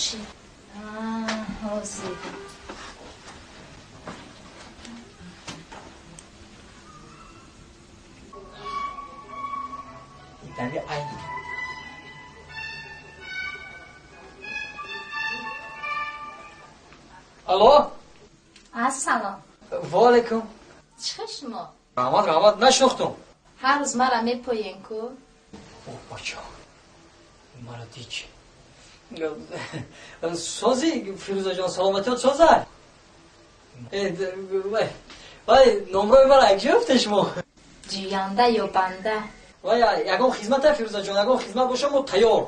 Бошед. Ҳозир. Дали айни. Алло? Ассалом. Ва алайкум. Чӣ хел шумо? Раҳмат, раҳмат, нашинохтум. Ҳар рӯз мара мепоен ку? О, бачо. Мара дич. Сози, Фирӯзаҷон, саломатиёт соза? Вай, номрои мара якҷо ёфте шумо? Ҷӯянда ё банда? Вай, ягон хизмата, Фирӯзаҷон, ягон хизмат боша, мо тайёр.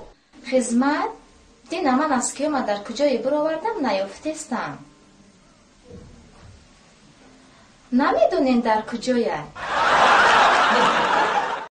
Хизмат? Дина ман аз киёма дар куҷое бировардам, наёфтестам. Намедонен дар куҷояд?